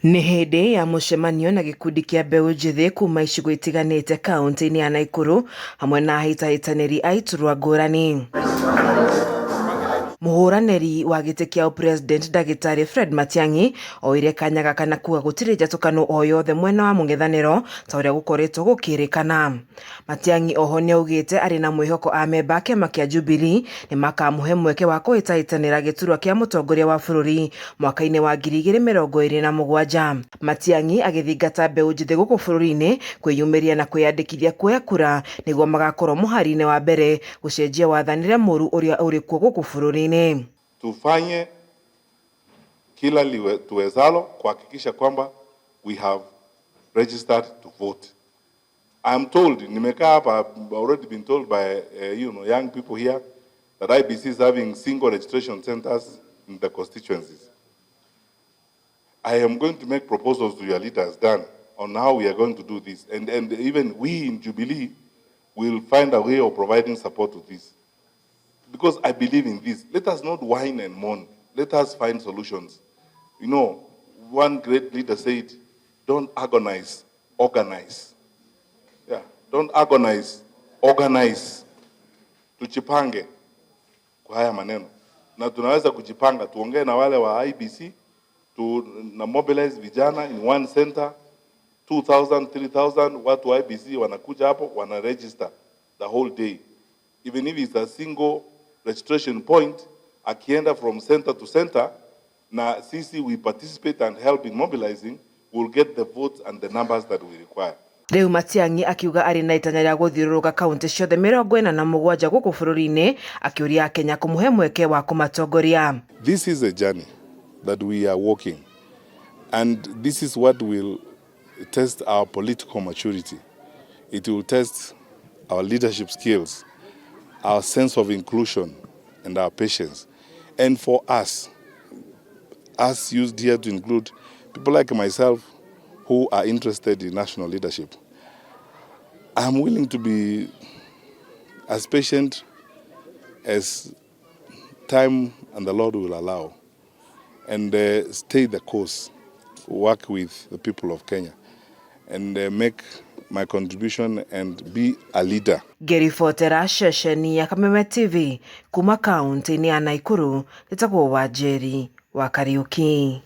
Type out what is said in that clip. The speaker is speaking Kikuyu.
Nĩ hĩndĩ ya mũcemanio na gĩkundi kĩa mbeũ njĩthĩ kuma icigo itiganĩte kaunti-inĩ ya Naikuru hamwe na ahĩtahĩtanĩri a iturwa ngũrani. Mũhũranĩri wa gĩtĩ kĩa ũpresident ndagĩtarĩ Fred Matiang'i oire kanya gaka na kuga gũtirĩ njatũkano o yothe mwena wa mũng'ethanĩro ta ũrĩa gũkoretwo gũkĩrĩkana. Matiang'i oho nĩaugĩte arĩ na mwĩhoko amemba a kĩama kĩa Jubilee nĩmakamũhe mweke wa kũhĩtahĩtanĩra gĩturwa kĩa mũtongoria wa bũrũri mwaka-inĩ wa 2027. Matiang'i agĩthingata mbeũ njĩthĩ gũkũ bũrũri-inĩ kwĩyumĩria na kwĩyandĩkithia kuoya kura nĩguo magakorwo mũhari-inĩ wa mbere gũcenjia wathanĩre mũru ũrĩa ũrĩ kuo gũkũ bũrũri-inĩ. Tufanye kila tuwezalo kuhakikisha kwamba we have registered to vote. I'm told, nimekaa hapa, I've already been told by young people here that IEBC is having single registration centers in the constituencies. I am going to make proposals to your leaders, Dan, on how we are going to do this. And even we in Jubilee will find a way of providing support to this. Because I believe in this. Let us not whine and moan. Let us find solutions. One great leader said, "Don't agonize, organize." Yeah, don't agonize, organize. Tujipange kwa haya maneno. Na tunaweza kujipanga, tuongee na wale wa IEBC, tu na mobilize vijana in one center, 2000, 3000 watu wa IEBC wanakuja hapo, wana register the whole day. Even if it's a single registration point, akienda from center to center, na sisi we participate and help in mobilizing, we'll get the votes and the numbers that we require. Rĩu Matiang'i akiuga arĩ na itanya rĩa gũthiũrũrũka kaunti ciothe 47 gũkũ bũrũri-inĩ akĩũria Akenya kũmũhe mweke wa kũmatongoria. This is a journey that we are walking, and this is what will test our political maturity. It will test our leadership skills, our sense of inclusion, and our patience. And for us, us used here to include people like myself who are interested in national leadership, I'm willing to be as patient as time and the Lord will allow, and stay the course, work with the people of Kenya, and make my contribution and be a leader. Ngĩribotera ceceni ya Kameme TV kuma kaunti-inĩ ya Naikuru, njĩtagwo Wanjeri wa Kariuki.